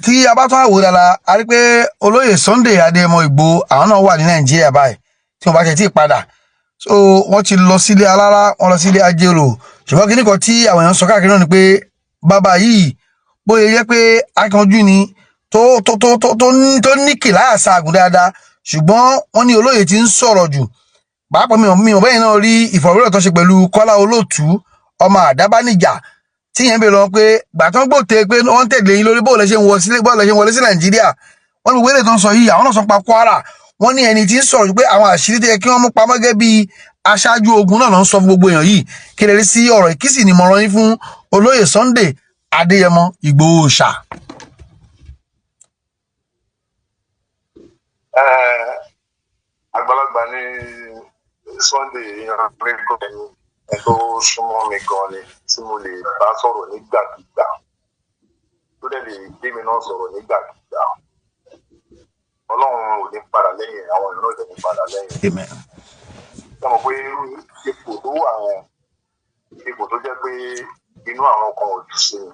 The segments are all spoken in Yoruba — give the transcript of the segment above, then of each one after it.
Tí a bá tún àwò dára, a rí pé olóyè Sunday Adéyẹmọ Ìgbòho, àwọn náà wà ní Nàìjíríà báyìí tí wọ́n bá ṣe tí ì padà. So wọ́n ti lọ sílé alára, wọ́n lọ sílé ajérò, ṣùgbọ́n kíní kan tí àwọn èèyàn sọ káàkiri náà ni pé bàbá yìí, bóyá jẹ́ pé akínkanjú ni tó tó tó tó tó ní tó ní kìláyà sáàgùn dáadáa, ṣùgbọ́n wọ́n ní olóyè ti ń sọ̀rọ̀ jù. Pàápàá mi ò bẹ́yìn náà rí ìfọ̀rọ̀wérọ̀ tó ṣe pẹ̀lú Kọ́lá Olóòtú, ọmọ Àdábánijà, tí yẹn ń bèèrè lọ pé gbàtàn gbòte pé wọ́n ń tẹ̀lé yín lórí bóòlù ṣe ń wọ sílé, bóòlù ṣe ń wọlé sí Nàìjíríà. Wọ́n ní wẹ́lẹ̀ tó ń sọ yìí, àwọn náà sọ pa Kwara. Wọ́n ní ẹni tí ń sọ̀rọ̀ pé àwọn àṣírí tó yẹ kí wọ́n mú pamọ́ gẹ́gẹ́ bí aṣáájú ogun náà ló ń sọ fún gbogbo èèyàn yìí. Kí lè rí sí ọ̀rọ̀ yìí? Kí sì ni ìmọ̀ràn yín fún olóyè Sunday Adéyẹmọ Ìgbòho ṣá? Àgbàlagbà ní Sunday, èèyàn mi gan ni, ẹni tó súnmọ́ mi gan ni, tí mo lè bá sọ̀rọ̀ nígbàkigbà, tó dẹ̀ lè gbé mi náà sọ̀rọ̀ nígbàkigbà. Ọlọ́run ò ní padà lẹ́yìn, àwọn èèyàn náà ò dẹ̀ ní padà lẹ́yìn. Amen. Ṣé mo pé irú ipò tó wà yẹn, ipò tó jẹ́ pé inú àwọn kan ò dùn sí ni,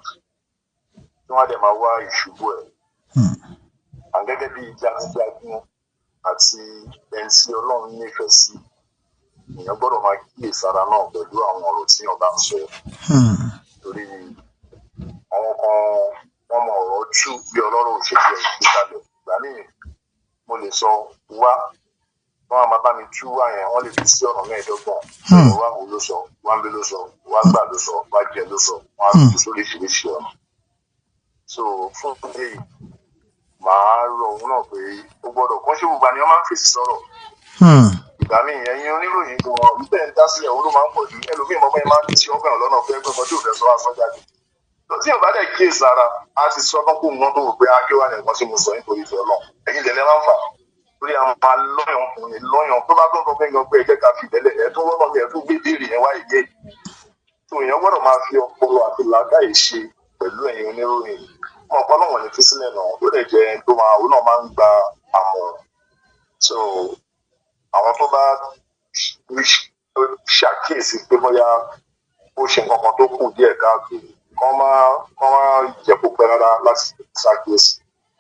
tí wọ́n á dẹ̀ máa wá ìṣubú ẹ̀. À gẹ́gẹ́ bí jagunjagun àti ẹni tí Ọlọ́run nífẹ̀ẹ́ sí, èèyàn gbọ́dọ̀ máa kíyèsára náà pẹ̀lú àwọn ọ̀rọ̀ tí èèyàn bá ń sọ, torí àwọn kan, wọ́n mọ ọ̀rọ̀ tú bí ọlọ́rọ̀ ò ṣe jẹ́ ìgbé kalẹ̀. Ìgbà míì mo lè sọ wá, wọ́n á máa bá mi tú wá yẹn, wọ́n lè fi sí ọ̀nà 25. Wá wo ló sọ, wá ń bí ló sọ, wá gbà ló sọ, wá jẹ ló sọ, wọ́n á fi sóríṣiríṣi ọ̀nà. So fún èyí, màá rọ òun náà pé ó gbọ́dọ̀ kán ṣe gbogbo àni wọ́n máa ń fèsì sọ̀rọ̀. Ìgbà míì, ẹ̀yin oníròyìn gan, ìtẹ̀ ń dá sílẹ̀, òun ló máa ń pọ̀ jù. Ẹlòmíì mọ́ bẹ́ẹ̀ máa ń tí ọkàn lọ́nà fẹ́ pé nǹkan tí ò fẹ́ sọ wá sọ jáde. Tí ò bá dẹ̀ kíyè sára, á ti sọ tán kó nǹkan tó wò pé akéwà ní nǹkan tí mo sọ nítorí ìfẹ́ Ọlọ́run. Ẹ̀yin lẹ̀lẹ́ máa ń fà torí àwọn máa lọ́yàn ọkùnrin lọ́yàn tó bá tó ń sọ pé nǹkan pé ẹ jẹ́ ká fi ìbẹ́lẹ̀ ẹ̀ tó wọ́n náà ẹ̀ tó gbé ìbéèrè yẹn wá ìgé tó. Èèyàn gbọ́dọ̀ máa fi ọpọlọ àti làákàyè ṣe pẹ̀lú ẹ̀yin oníròyìn. Mọ̀ pé Ọlọ́run ní fi sílẹ̀ náà, ó dẹ̀ jẹ́ ẹni tó máa, òun náà máa ń gba àmọ̀ràn. So àwọn tó bá ṣàkíyèsí pé bóyá ó ṣe nǹkan kan tó kù díẹ̀ káàtó, kán má jẹ́ kó pẹ́ rárá láti ṣàkíyèsí.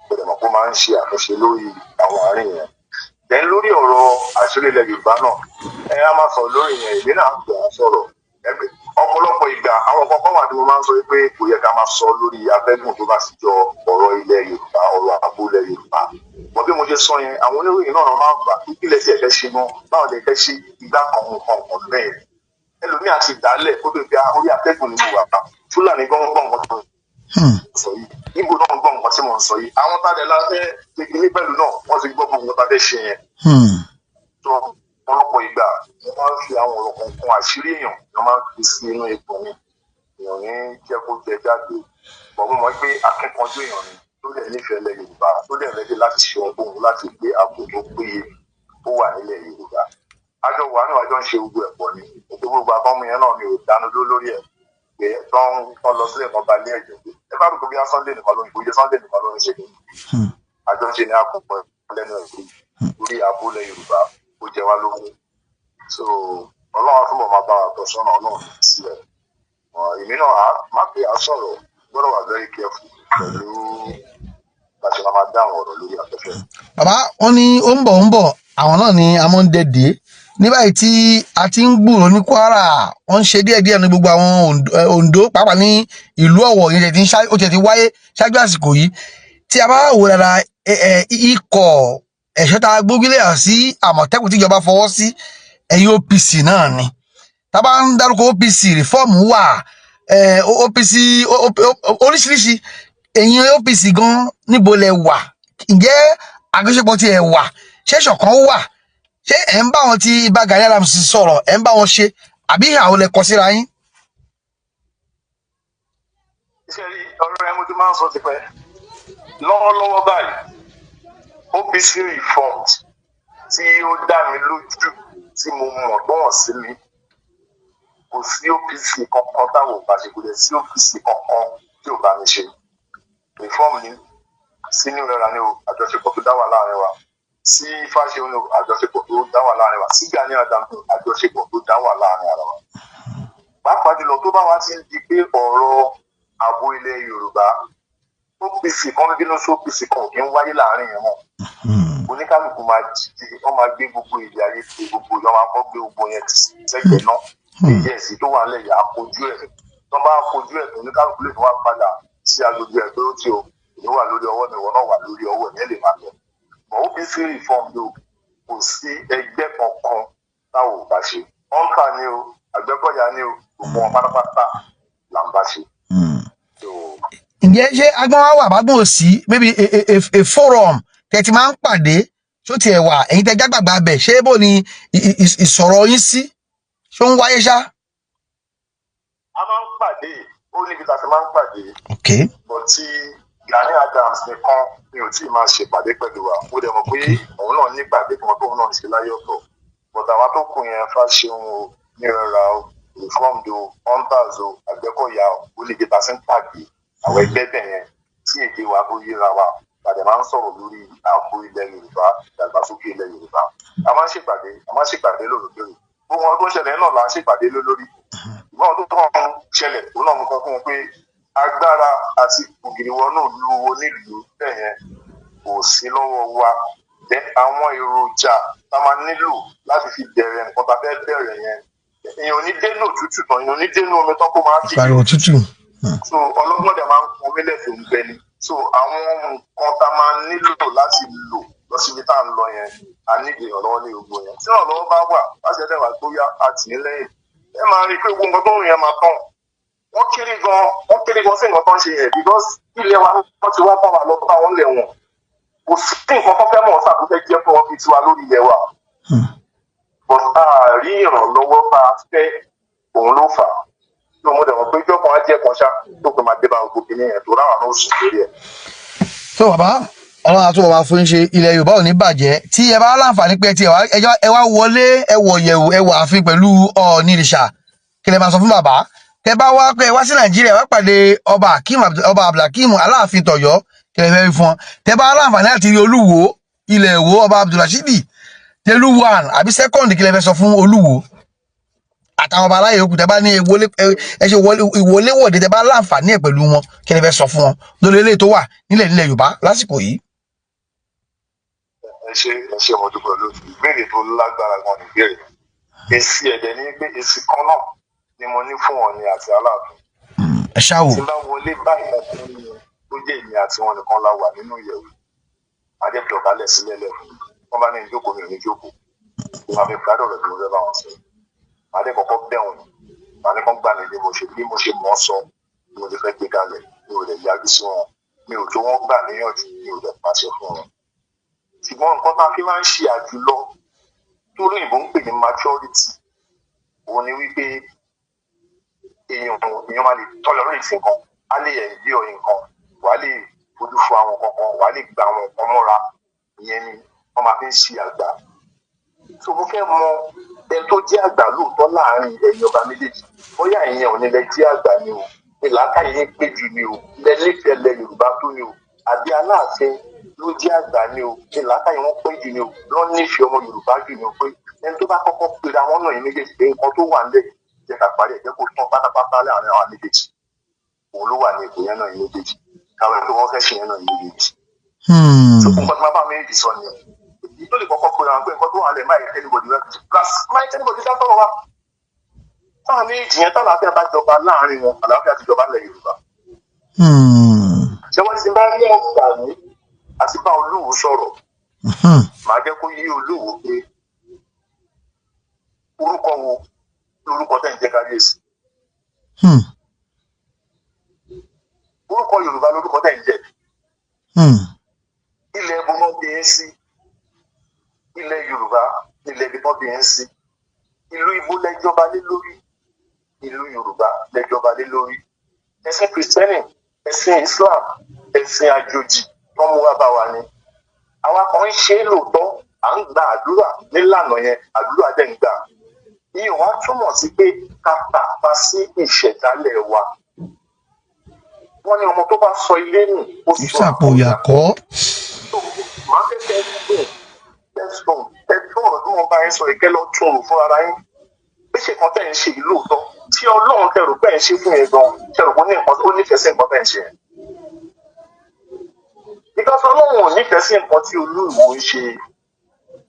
Bẹ̀rẹ̀ mọ̀ pé ó máa ń ṣe àtúnṣe lórí àwọn àárín yẹn. Then lórí ọ̀rọ̀ àṣírí ilẹ̀ Yorùbá náà, ẹ á máa sọ̀rọ̀ lórí yẹn, èmi náà gbà á sọ̀rọ̀. Ọ̀pọ̀lọpọ̀ ìgbà, àwọn kan kan wà tí mo máa ń sọ pé kò yẹ ká máa sọ lórí abẹ́gùn tó bá sì jọ ọ̀rọ̀ ilẹ̀ Yorùbá, ọ̀rọ̀ ààbò ilẹ̀ Yorùbá. Wọ́n bí mo ṣe sọ yẹn, àwọn oníròyìn náà máa ń fà ìpìlẹ̀ tí ẹ fẹ́ ṣe gan, báwọn lè fẹ́ ṣe ìgbà kan, nǹkan kan bẹ́ẹ̀. Ẹlòmíì àti ìdálẹ̀ kó tó fi orí atẹ́gùn ni mo wà bá. Fúlàní gan gbọ́ nǹkan tó sọ yìí, Ìgbò náà gbọ́ nǹkan tí mo ń sọ yìí, àwọn tá a dẹ̀ la fẹ́ kékeré pẹ̀lú náà, wọ́n ti gbọ́ gbogbo nǹkan tá a fẹ́ ṣe yẹn. Tó ọ̀pọ̀lọpọ̀ ìgbà, wọ́n máa ń fi àwọn ọ̀rọ̀ kọ̀ọ̀kan, àṣírí èèyàn, wọ́n máa ń fi sí inú ipò mi, èèyàn ní jẹ́ kó jẹ jáde bọ̀. Mo mọ̀ pé akínkanjú èèyàn ni, tó dẹ̀ nífẹ̀ẹ́ ilẹ̀ Yorùbá, tó dẹ̀ ready láti ṣe ohunkóhun láti gbé ààbò tó péye ó wà nílẹ̀ Yorùbá. Àjọ wà náà, àjọ ń ṣe gbogbo ẹ̀ pọ̀ ni. Ètò gbogbo àbọ̀mù yẹn náà mi ò dánu dúró lórí ẹ̀ pé tán lọ sílẹ̀ kan balẹ̀ ẹ̀jẹ̀ pé ẹ bá rò pé bí Sunday nìkan ló ń ṣe, Sunday nìkan ló ń ṣe ni. Àjọ ń ṣe ni, àkópọ̀ lẹ́nu ẹ̀ pé lórí ààbò ilẹ̀ Yorùbá, ó jẹ wá lógún. So Ọlọ́run á túbọ̀ máa bá wa tọ́ sọ́nà, Ọlọ́run sílẹ̀. Èmi náà á má pé à sọ̀rọ̀, gbọ́dọ̀ wà very careful pẹ̀lú bá ṣe máa dáhùn ọ̀rọ̀ lórí afẹ́fẹ́. Bàbá, wọn ní ó ń bọ̀, ó ń bọ̀, àwọn náà ni amóhundẹ̀dẹ́ ní báyìí tí a ti ń gbúrò ní Kwara. Wọ́n ń ṣe díẹ̀díẹ̀ ní gbogbo àwọn Oǹdó, pàápàá ní ìlú Ọ̀wọ̀ yẹn ti ń ó ti wáyé ṣáájú àsìkò yìí. Tí a bá wò dáadáa, ikọ̀ ẹ̀ṣọ́ tá a gbógílẹ̀ hàn sí Àmọ̀tẹ́kùn tíjọba fọwọ́ sí, ẹ̀yìn OPC náà ni. Tá a bá ń dárúkọ OPC, Reform wà, OPC oríṣiríṣi. Ẹ̀yin OPC gan, níbo lẹ wà? Ǹjẹ́ àjọṣepọ̀ tí ẹ wà, ṣé ṣọ̀kan wà? Ṣé ẹ̀ ń bá wọn tí Ìbà Gani Adams sọ̀rọ̀, ẹ̀ ń bá wọn ṣe, àbí àwọn lẹ kọ síra yín? Iṣẹ́ rí ọ̀rọ̀ ẹ, mo ti máa ń sọ tipẹ́. Lọ́wọ́lọ́wọ́ báyìí, OPC Reformed tí ó dá mi lójú, tí mo mọ̀ tó wọ̀n sí mi, kò sí OPC kankan táwọn ò bá ṣe, kò dẹ̀ sí OPC kankan tí ò bá mi ṣe. Reform ni sí New Era ní o, àjọṣepọ̀ tó dá wà láàrin wa. Sí Fáṣẹ̀hùn ní o, àjọṣepọ̀ tó dá wà láàrin wa. Sí Gani Adams ní o, àjọṣepọ̀ tó dá wà láàrin ara wa. Pàápàá jùlọ tó bá wá ti ń di pé ọ̀rọ̀ ààbò ilẹ̀ Yorùbá OPC kan bínú sí OPC kan ò kí ń wáyé láàrin yẹn mọ́. Oníkálukú máa dìde, wọ́n máa gbé gbogbo èdè ayé gbé gbogbo ìjọba, máa kọ́ gbé gbogbo yẹn sẹ́gbẹ̀ẹ́ náà. Èyí ẹ̀sìn tó wà nílẹ̀ yà á kojú ẹ̀. Tó bá kojú ẹ̀ tó, oníkálukú lè tún wá padà sí agbègbè ẹ̀ pé ó ti o, èmi wà lórí ọwọ́ mi, ìwọ náà wà lórí ọwọ́ ẹ̀, lè máa lọ. But OPC reform ló kò sí ẹgbẹ́ kankan táwọn ò bá ṣe. Hunter ni o, Àgbẹ̀kọ̀yà ni o, gbogbo wọn pátápátá là ń bá ṣe. So, Ǹjẹ́ ṣé agbọ́n wa wà bágbọ́n ò sí, maybe a forum tẹ́ ti máa ń pàdé tó tiẹ̀ wà, ẹ̀yin tẹ́ jágbàgbà bẹ̀, ṣé bó ni ìsọ̀rọ̀ yín sí, ṣó ń wáyé ṣá? A máa ń pàdé, ó níbi tá a ti máa ń pàdé. But tí Gani Adams nìkan ni ò tí ì máa ṣèpàdé pẹ̀lú wa. Mo dẹ̀ mọ̀ pé òun náà ní ìpàdé kan tóun náà ń ṣe láyé ọ̀tọ̀, but àwa tó kù yẹn, Fáṣeun o, Nírẹ̀ra o, Reformed o, Hunters o, Àgbẹ̀kọ̀yà o, ó lè jẹ́ ta sí ń pàdé àwọn ẹgbẹ́ bẹ̀ yẹn tí èdè wa tó yéra wa tàdé máa ń sọ̀rọ̀ lórí ààbò ilẹ̀ Yorùbá, ìdàgbàsókè ilẹ̀ Yorùbá. A máa ń ṣèpàdé, a máa ń ṣèpàdé lóòrèkóòrè. Gbogbo wọn tó ń ṣẹlẹ̀ náà là ń ṣèpàdé lé lórí. Ìgbọ́n tó kàn ń ṣẹlẹ̀, òun náà mú kan fún un pé agbára àti ògiri wọnú ìlú onílùú bẹ́ẹ̀ yẹn kò sí lọ́wọ́ wa. Then àwọn èròjà tá a máa nílò láti fi bẹ̀rẹ̀ nǹkan tá a fẹ́ bẹ̀rẹ̀ yẹn, èèyàn ò ní dénú òtútù tán, èèyàn ò ní dénú omi tán kó máa fi Pariwo tútù. So ọlọ́gbọ́n dẹ̀ máa ń pọn mílẹ̀ tó ń gbẹ ni. So àwọn nǹkan tá a máa nílò láti lò lọ síbi tá à ń lọ yẹn, a nídìí ìrànlọ́wọ́ ní gbogbo yẹn. Tí ìrànlọ́wọ́ bá wà láti ẹ̀dẹ̀ wà tó yá àtìlẹ́yìn, ẹ máa rí i pé gbogbo nǹkan tó ń yẹn máa tán. Wọ́n kéré gan, wọ́n kéré gan sí nǹkan tó ń ṣe yẹn, because ilé wa wọ́n ti wá bá wa lọ bá wọn lẹ̀ wọ̀n. Kò sí nǹkan tó fẹ́ mọ̀ ọ́sà tó fẹ́ jẹ́ fún wọn bíi tiwa lórí ilẹ̀ wa, but a rí ìrànlọ́wọ́ bá a fẹ́, òun ló fà á tó mo dẹ̀ mọ̀ pé ìjọ kan á jẹ́ kan ṣá tó pé máa dé bá gbogbo kìnìún yẹn tó ráwà náà sùn lórí ẹ̀. Tó bàbá, Ọlọ́run àtúbọ̀ máa fún yín ṣe, ilẹ̀ Yorùbá ò ní bàjẹ́. Tí ẹ bá láǹfààní pé ẹ wá wọlé, ẹ wọ̀ yẹ̀wò, ẹ wọ̀ ààfin pẹ̀lú Ọọ̀ni ìrìṣà, kí lẹ máa sọ fún bàbá? Tẹ bá wá pé ẹ wá sí Nàìjíríà, wá pàdé ọba Akeem, ọba Abdulhakeem Aláàfin tọ̀yọ́, kí lẹ fẹ́ rí fún ọ? Tẹ bá láǹfààní láti rí Olúwo ilẹ̀ Ìwó, ọba Abdulrasheed tẹlú one àbí second, kí lẹ fẹ́ sọ fún Olúwo àtàwọn ọba aláyè yòókù? Tẹ bá ní ẹ ṣe ìwọléwọ̀de, tẹ bá láǹfààní ẹ pẹ̀lú wọn, kí lẹ fẹ́ sọ fún wọn lórí eléyìí tó wà nílẹ̀ nílẹ̀ Yorùbá lásìkò yìí? Ẹ ṣe, ẹ ṣe, mo dúpẹ́ lójú. Ìbéèrè tó lágbára gan ni ìbéèrè. Èsì ẹ̀dẹ̀ ní pé èsì kan náà ni mo ní fún Ọọ̀ni àti Aláàfin. Ẹ ṣáà wò. Tí n bá wọlé báyìí fún mi, tó jẹ́ èmi àti wọn nìkan la wà nínú ìyẹ̀wò, adébdọ̀bálẹ̀ sílẹ̀ lẹ̀ fún mi. Wọ́n bá ní ìjókòó, mi ò ní jókòó. Mo máa fi gbádùn ọ̀rọ̀ tí mo fẹ́ bá wọn sọ. Màá dé kọ́kọ́ bẹ̀ wọ́n, màá ní kán gbà mí bí mo ṣe mọ̀ ọ́ sọ, bí mo ti fẹ́ gbé kalẹ̀. Mi ò lè yájú sí wọn, mi ò tó wọ́n gbà níyànjú, mi ò lè pàṣẹ fún wọn. Ṣùgbọ́n nǹkan tá a fi máa ń ṣe àjùlọ tó lóyìnbó ń pè ní maturity, òun ni wípé èèyàn máa lè tolerate nǹkan, á lè endure nǹkan, wà á lè fojú fo àwọn kankan, wà á lè gba àwọn nǹkan mọ́ra. Ìyẹn ni wọ́n máa fi ń ṣe àgbà. So mo fẹ́ mọ ẹni tó jẹ́ àgbà lóòótọ́ láàrin ẹ̀yin ọba méjèèjì. Bóyá ìyẹn ò ní lẹ jẹ́ àgbà ni o, ní làákàyè yín pé jù ni o, lẹ nífẹ̀ẹ́ lẹ Yorùbá tó ni o, àbí Aláàfin ló jẹ́ àgbà ni o, ní làákàyè wọn pé jù ni o, lọ́ nífẹ̀ẹ́ ọmọ Yorùbá jù ni o, pé ẹni tó bá kọ́kọ́ pera wọn náà yín méjèèjì pé nǹkan tó wà nílẹ̀, jẹ́ ká parí ẹ̀, jẹ́ kó tán pátápátá láàrin àwọn méjèèjì, òun ló wà ní ipò yẹn náà yín méjèèjì, káwọn ẹni tó wọ́n fẹ́ ṣe yẹn náà yín méjèèjì. So nǹkan tí máa bá méjèèjì sọ nìyẹn. Èyí tó lè kọ́kọ́ pera wọn pé nǹkan tó wà nílẹ̀, máa yẹ anybody rẹ máa yẹ anybody dá sọ̀rọ̀ wa táwọn méjèèjì yẹn, tálàáfíà bá jọba láàrin wọn, àlàáfíà ti jọba nílẹ̀ Yorùbá. Ṣé wọ́n ti bá rí àǹfààní àti bá Olúwo sọ̀rọ̀, màá jẹ́ kó yé Olúwo pé orúkọ wo lórúkọ tẹ̀ ń jẹ́ kábíyèsí? Orúkọ Yorùbá lórúkọ tẹ̀ ń jẹ́. Ilẹ̀ ẹbọ náà bí yín sí? Ilẹ̀ Yorùbá, ilẹ̀ ibi náà bí yín sí. Ìlú ibo lẹ́jọba lé lórí? Ìlú Yorùbá lẹ́jọba lé lórí. Ẹ̀sìn Kìrìsìtẹ́nì, ẹ̀sìn Islam, ẹ̀sìn àjòjì tó mú wá bá wa ni. Àwa kan ń ṣe é lóòótọ́, à ń gba àdúrà nílànà yẹn, àdúrà dẹ̀ ń gbà. Ìyẹn wá túmọ̀ sí pé ká tàpá sí ìṣẹ̀dálẹ̀ wa. Wọ́n ní ọmọ tó bá sọ ilé nù, ó sọ Ìsàpò ìyàkọ́. Màá fẹ́ kẹ́ ẹ tẹ̀sán tẹ̀sán ọ̀rọ̀ tí wọ́n bá yín sọ, ìkẹ́ lọ tún rò fún ara yín bí ṣe kan tẹ̀ ń ṣe yìí lóòótọ́, tí Ọlọ́run tẹ̀ rò pé ẹ̀ ń ṣe fún yẹn gan, tẹ̀ rò pé ó ní nǹkan ó nífẹ̀ẹ́ sí nǹkan tẹ̀ ń ṣe yẹn. ò nífẹ̀ẹ́ sí nǹkan tí Olúwo ń ṣe.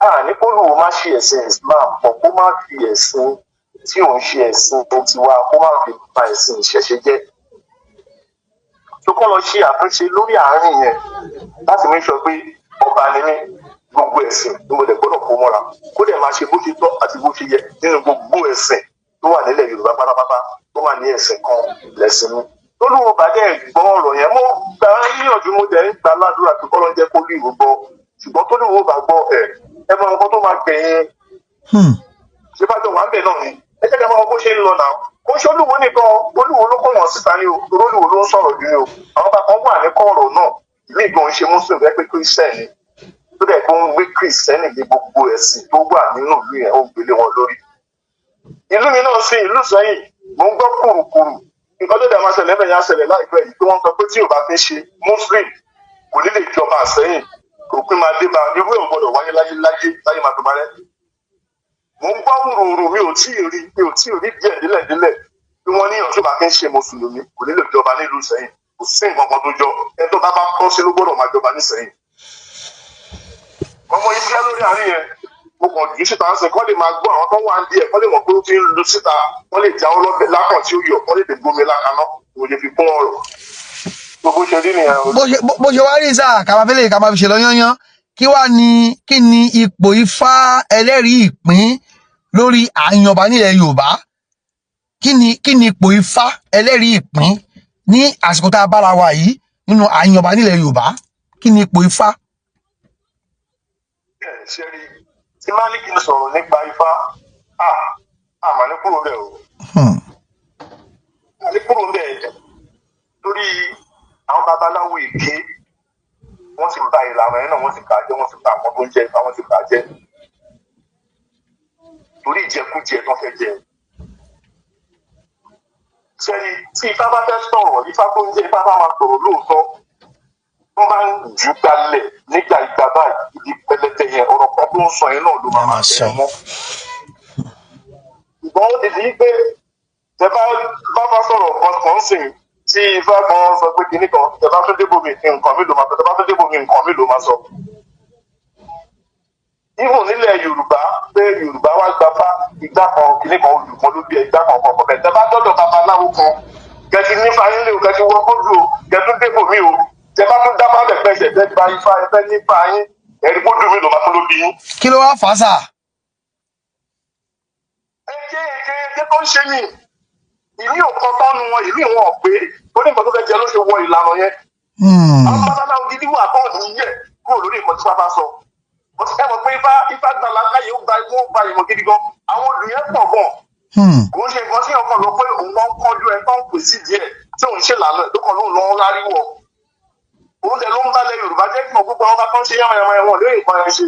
A ní kó lóun má ṣe ẹ̀sìn Islam pọ̀, kó má fi ẹ̀sìn tí òun ṣe, ẹ̀sìn tiwa, kó má fi ba ẹ̀sìn ìṣẹ̀ṣe jẹ́. Tó kọ́ lọ ṣe àtúnṣe lórí àárín yẹn láti make sure pé ọba ni mí, gbogbo ẹ̀sìn ni mo dẹ̀ gbọ́dọ̀ kó mọ́ra, kó dẹ̀ máa ṣe bó ṣe tọ́ àti bó ṣe yẹ nínú gbogbo ẹ̀sìn tó wà nílẹ̀ Yorùbá pátápátá, tó wà ní ẹ̀sìn kan lẹ̀sìn mi. Tólúwo bá dẹ̀ gbọ́ ọ̀rọ̀ yẹn, mo gbà á níyànjú, mo dẹ̀ ń gbà ládùúrà pé kọ́ ló ń jẹ́ kó lù gbọ́. Ṣùgbọ́n tólúwo bá gbọ́, ẹ̀ ẹ mọ nǹkan tó máa gbẹ̀yìn. Ṣé bá jọ wà ń bẹ̀ náà ni, ẹ jẹ́ ká máa mọ bó ṣe ń lọ náà. Kò ṣe Olúwo nìkan, Olúwo ló kọ̀ wọ́n síta ní o, torí Olúwo ló ń sọ̀rọ̀ jù ní o. Àwọn bá kan wà ní kọ̀ọ̀rọ̀ náà, ìlú ìgbọ̀n ṣe Muslim fẹ́ pé Christian ni, tó dẹ̀ kó ń gbé Christian ní gbogbo ẹ̀sìn tó wà nínú ìlú yẹn, ó ń gbélé wọn lórí. Ìlú mi náà sí ìlú Sẹ́yìn, mò ń gbọ́ kùrùkùrù nǹkan tó dẹ̀ máa ṣẹlẹ̀ ẹ̀mẹ̀yà ṣẹlẹ̀ láìpẹ́ yìí, tí wọ́n sọ pé tí ò bá fi ṣe Muslim, kò ní lè jọba Sẹ́yìn, òpin máa dé bá. Irú ẹ̀ ò gbọ́dọ̀ wáyé láyé láyé láyé, máa tó máa rẹ́. Mo ń gbọ́ wùrùwùrù, mi ò tí ì rí, mi ò tí ì rí díẹ̀ délẹ̀ délẹ̀ bí wọ́n ní ọ̀tún bá fi ń ṣe mùsùlùmí, kò ní lè jọba nílùú Sẹ́yìn. Kò sí nǹkan kan tó jọ. Ẹni tó bá bá kọ́ sí ló gbọ́dọ̀ máa jọba ní Sẹ́yìn. Ọmọ yìí fẹ́ lórí àárín yẹn, mo kàn jù síta ń sìn kọ́ lè máa gbọ́ àwọn tó wà ń díẹ̀, kọ́ lè mọ̀ pé ó ti ń lu síta, wọ́n lè jáwọ́ lọ́bẹ̀ lákàn tí ó yọ, kọ́ lè lè gbómi lákaná. Mo lè fi kún ọ̀rọ̀ gbogbo ṣe rí nìyẹn. Bó ṣe wá rí sáà, ká máa fẹ́lẹ̀ ká máa fi ṣe lọ yányán, kí wá ní kí ni ipò Ifá ẹlẹ́rìí ìpín lórí àyànbá nílẹ̀ Yorùbá? Kí ni ipò Ifá ẹlẹ́rìí ìpín ní àsìkò tá a bára wa yìí nínú àyànbá nílẹ̀ Yorùbá? Kí ni ipò Ifá? Ṣe rí, tí má ní kí n sọ̀rọ̀ nípa Ifá, à mà ní kúrò bẹ́ẹ̀ o. À ní kúrò bẹ́ẹ̀, torí àwọn babaláwo èké, wọ́n ti ba ìlànà yẹn náà, wọ́n ti bàjẹ́, wọ́n ti bà nǹkan tó ń jẹ́ Ifá, wọ́n ti bàjẹ́ torí ìjẹkújẹ tó fẹ́ jẹ. Sẹ́ni tí Ifá bá fẹ́ sọ̀rọ̀, Ifá tó ń jẹ́ Ifá bá máa sọ̀rọ̀ lóòótọ́, wọ́n bá ń jù gbalẹ̀ nígbà ìgbà báyìí, ibi pẹlẹbẹ yẹn, ọ̀rọ̀ kan tó ń sọ yẹn náà ló máa máa tẹ̀ mọ́. Ṣùgbọ́n ó ti di pé tẹ bá bá bá sọ̀rọ̀ kan kan sìn, tí Ifá kan sọ pé kinní kan, tẹ bá tún débò mi, nǹkan mi ló máa sọ. Tẹ bá tún débò mi, nǹkan mi ló máa sọ. Even nílẹ̀ Yorùbá, pé Yorùbá wá gbafá, ìgbà kan kinní kan, olùkọ́ ló bí ẹ, ìgbà kan kọ̀ọ̀kan bẹ́ẹ̀. Tẹ bá dọ́dọ̀ babaláwo kan, kẹtì nífa yín lé o, kẹtì wọ́n kójú o, kẹtù débò mi o, tẹ bá tún dá bálẹ̀ pẹ̀sẹ̀, tẹ gba Ifá, ẹ fẹ́ nípa yín, ẹ̀rí kó dùn mí ló máa tún ló bí yín. Kí ló wá fà á sà? Ẹ jẹ́ èké èké tó ń ṣe yìí, ìmí ò kọ́ tọ́nu wọn, ìmí wọn ò pé ó ní nǹkan tó fẹ́ jẹ ló ṣe wọ ìlànà yẹn. Àwọn babaláwo gidi wà tó ní yẹ kúrò lórí nǹkan tí wọ́n bá sọ. Ẹ mọ̀ pé Ifá gba làákàyè, ó gba ó gba ìmọ̀ gidi gan. Àwọn olùyẹn pọ̀ gan. Kò ń ṣe nǹkan tí ọkàn lọ pé òun lọ ń kọjú ẹ tó ń pè sí díẹ̀ tí òun ṣe lànà ẹ̀ tó kàn lóun lọ ń ráríwọ̀. Òun dẹ̀ ló ń balẹ̀ Yorùbá jẹ́ kí gbogbo àwọn bá tó ń ṣe yánmayànmá ẹ̀wọ̀n lórí nǹkan ẹ̀ ṣe.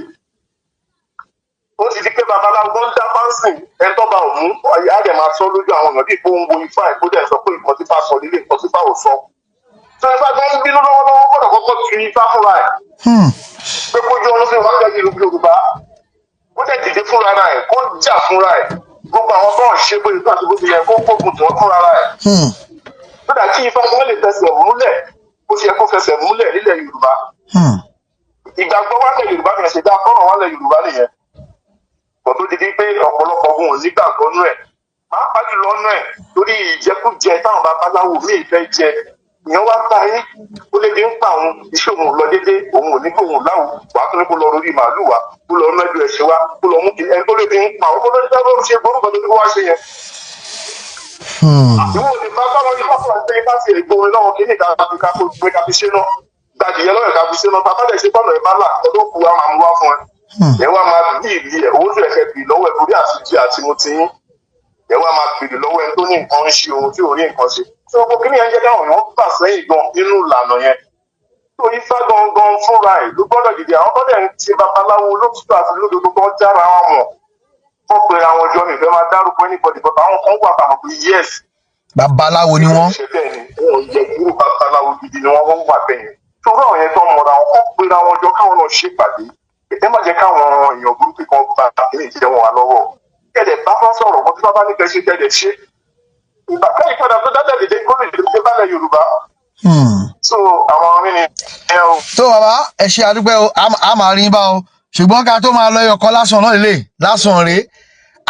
Ó ti di pé babaláwo tó ń dá fáǹsì ẹni tó bá òun á dẹ̀ máa sọ lójú àwọn èèyàn bíi pé ó ń wo Ifá ẹ̀, kó dẹ̀ sọ pé nǹkan tí Ifá sọ lílé, nǹkan tí Ifá ò sọ. Tó Ifá gan ń bínú lọ́wọ́lọ́wọ́, gbọ́dọ̀ kọ́kọ́ tu Ifá fúnra ẹ̀ pé kójú ọdún sí wọn gẹ́gẹ́ ìlú Yorùbá, kó dẹ̀ dìde fúnra ẹ̀, kó jà fúnra ẹ̀. Gbogbo àwọn tó ń ṣe bóyá tó àti bó ti yẹ, kó gbógun tì wọ́n fúnra ẹ̀. Kódà kí Ifá gan lè fẹsẹ̀ múlẹ̀ bó ṣe yẹ kó fẹsẹ̀ múlẹ̀ nílẹ̀ Yorùbá. Ìgbàgbọ́ wálẹ̀ Yorùbá nìyẹn, ṣe dá fọ́nrán wálẹ̀ Yorùbá nìyẹn. Kò tó di di pé ọ̀pọ̀lọpọ̀ ogun ò ní gbàgbọ́ nú ẹ̀, pàápàá jùlọ nú ẹ̀ torí ìjẹkújẹ táwọn babaláwo míì fẹ́ jẹ. Ìyẹn wá bá yín, ó lè di ń pa òun, iṣẹ́ òun lọ dédé, òun ò ní kó òun láwù wàá tún ní kó lọ lórí màálù wá, kó lọ mẹ́jọ ẹ̀ṣẹ̀ wá, kó lọ mú kí ẹni tó lè di ń pa òun, kó lọ sí ẹgbẹ́ ṣe gbórúkọ tó ní kó wá ṣe yẹn. Ìwọ ò lè bá báwọn ní pápá ṣe bá ti ègbò orin lọ́wọ́ kí ní ìka fi ká kó gbé ká fi ṣe náà gbàdìyẹ lọ́yọ̀ ká fi ṣe náà bàbá dẹ̀ ṣe tọ́nà ẹ̀ bá là ọdún kù wa máa mú wá fún ẹ. Ẹ wá máa bí ìlí ẹ, owó tó ẹ̀kẹ́ bì lọ́wọ́ ẹ torí àti jẹ àti mu ti yín. Ẹ wá máa bèrè lọ́wọ́ ẹni tó ní nǹkan ń ṣe ohun tí ò rí nǹkan ṣe. Tí gbogbo kí nìyẹn jẹ́ káwọn èèyàn gbà sẹ́yìn gan nínú ìlànà yẹn. Tó Ifá gangan fúnra ẹ̀ ló gbọ́dọ̀ dìde. Àwọn tó dẹ̀ ń ṣe babaláwo lótìtọ́ àti lódodo tó ń jára wọn mọ̀, wọ́n pera wọn jọ. Mi fẹ́ máa dárúkọ anybody, but àwọn kan wà tàwọn pé yes, Babaláwo ni wọ́n. ṣe bẹ́ẹ̀ ni, wọn yẹ kúrò, babaláwo gidi ni wọ́n, wọ́n wà bẹ́ẹ̀ yẹn. Torí àwọn yẹn tó ń mọra wọn, kọ́ pera wọn jọ, káwọn náà ṣèpàdé. Ẹ má jẹ́ káwọn èèyàn burúkú kan gba kíní ìjẹ́ wọn wà lọ́wọ́. Kẹ̀dẹ̀ bá fọ́n sọ̀rọ̀ wọn, tí wọ́n bá ní kẹ́ ṣe, kẹ̀dẹ̀ ṣe. Ìgbà kẹ́yìn padà tó dáadáa dìde, kó lè dìde balẹ̀ Yorùbá. So àwọn orin ni ẹ o. Tó bàbá, ẹ ṣe àdúpẹ́ o. A máa rí yín bá o, ṣùgbọ́n ká tó máa lọ, ẹyọ kan lásán náà lè lásán rèé.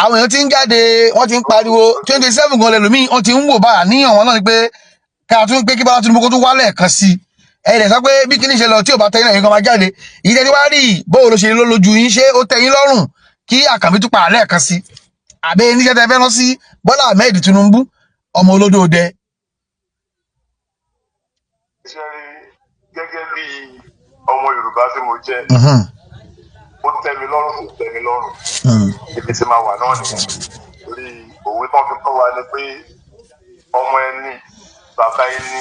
Àwọn èèyàn ti ń jáde, wọ́n ti ń pariwo 27 gan lẹ́lòmíì, wọ́n ti ń wò báyà níyàn wọn náà ni pé ká tún pé kí Bọ́lá Tinubu kó tún wálẹ̀ kan sí i. Ẹ lè sọ pé bí kíní ṣe lọ, tí ò bá tẹ́yìn náà, yín kan máa jáde. Ìyí tẹ́tí wá rí i, bóò ló ṣe ló lójú yín? Ṣé ó tẹ́ yín lọ́rùn kí Àkànbí tún padà lẹ́ẹ̀kan sí i, àbẹ́ níṣẹ́ tẹ́ fẹ́ rán sí Bọ́lá Ahmed Tinubu, ọmọ olódò dẹ? Ṣe rí, gẹ́gẹ́ bí ọmọ Yorùbá tí mo jẹ́, ó tẹ́ mi lọ́rùn, kò tẹ́ mi lọ́rùn, ibi tí máa wà náà nìyẹn, torí òwe tán fi kọ́ wa ni pé ọmọ ẹni, bàbá ẹni,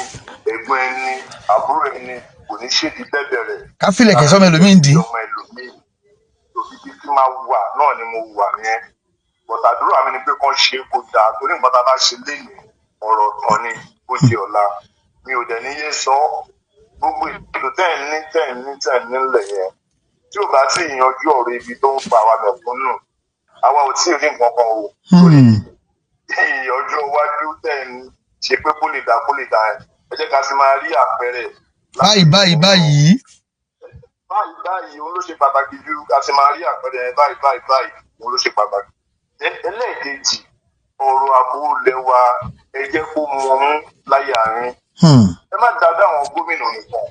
ẹ̀gbọ́n ẹni, àbúrò ẹni kò ní ṣèdí bẹ́bẹ̀ rẹ̀ Ká fìlẹ̀kẹ̀ sọ́mọ ẹlòmíì ń dì í. Ọmọ ẹlòmíì. Ibi tí máa wà náà ni mo wà yẹn, but àdúrà mi ni pé kán ṣe kó dáa, torí nǹkan tá a bá ṣe lénìí, ọ̀rọ̀ tán ni ó di ọ̀la. Mi ò dẹ̀ ní yé sọ gbogbo ètò tẹ́ ẹ̀ ní nílẹ̀ yẹn, tí ò bá tí ì yanjú ọ̀rọ̀ ibi tó ń pa àwa mẹ̀kúnnù, àwa ò tí ì rí nǹkan kan o, torí ọjọ́ iwájú tẹ́ ẹ̀ ń ṣe pé kó lè dá, kó lè dá ẹ̀, ẹ jẹ́ ká sì máa rí àpẹẹrẹ Báyìí báyìí báyìí. Báyìí báyìí, òun ló ṣe pàtàkì jù. Ká sì máa rí àpẹẹrẹ yẹn báyìí báyìí báyìí, òun ló ṣe pàtàkì. Ẹlẹ́ẹ̀kejì, ọ̀rọ̀ ààbò ilẹ̀ wa, ẹ jẹ́ kó mọmú láyé àárín. Ẹ má dáadáa àwọn gómìnà nìkan,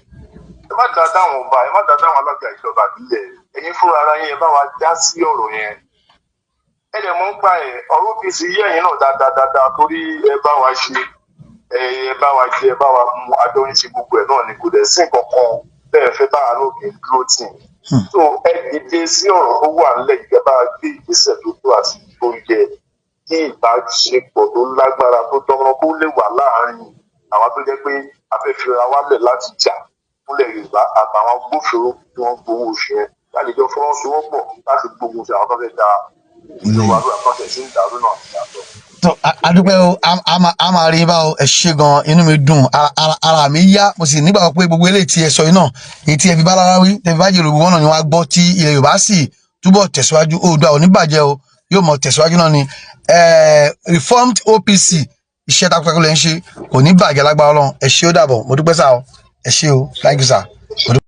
ẹ má dáadáa àwọn ọba, ẹ má dáadáa àwọn alága ìjọba ìbílẹ̀. Ẹ̀yin fúnra ara yín, ẹ bá wa dá sí ọ̀rọ̀ yẹn. Ẹ dẹ̀ mọ̀ ń pa ẹ̀, ọ̀rọ̀ OPC yé ẹ̀yin náà dáadáa dáadáa, torí ẹ bá wa ṣe, ẹ bá wa jẹ, ẹ bá wa mu, àjọ ń ṣe gbogbo ẹ̀ náà ni. Kò dẹ̀ sí nǹkan kan bẹ́ẹ̀ fẹ́ táwa náà kì í dúró tì. So ẹ dìde sí ọ̀rọ̀ tó wà nílẹ̀ yìí, ẹ bá gbé ìgbésẹ̀ tó tó àti tó yẹ, kí ìbáṣepọ̀ tó lágbára, tó dánmọ́rán kó lè wà láàárín àwọn tó jẹ́ pé a fẹ́ fira wálẹ̀ láti jà fúnlẹ̀ Yorùbá àtàwọn agbófinró tí wọ́n gbowó oṣù yẹn, láti jọ fọwọ́sowọ́pọ̀ láti gbógun ti àwọn tó fẹ́ da ìjọba lórí àkọsẹ̀ sí ìdàrú náà yàtọ̀. Tó a dúpẹ́ o. A máa rí bá o. Ẹ ṣé gan, inú mi dùn, ara mi yá. Mo sì nígbàgbọ́ pé gbogbo eléyìí tí ẹ sọ yìí náà, èyí tí ẹ fi bá lára wí, tẹ fi bá jèrò, wọn náà ni wọn á gbọ́, tí ilẹ̀ Yorùbá sì túbọ̀ tẹ̀síwájú. Oòduà ò ní bàjẹ́ o, yóò mọ̀ tẹ̀síwájú náà ni. Reformed OPC, iṣẹ́ takuntakun lẹ́ ń ṣe, kò ní bàjẹ́ lágbára Ọlọ́run. Ẹ ṣé, ó dàbọ̀. Mo dúpẹ́ sá o. Ẹ ṣé o. Thank you, sir. Mo dúpẹ́.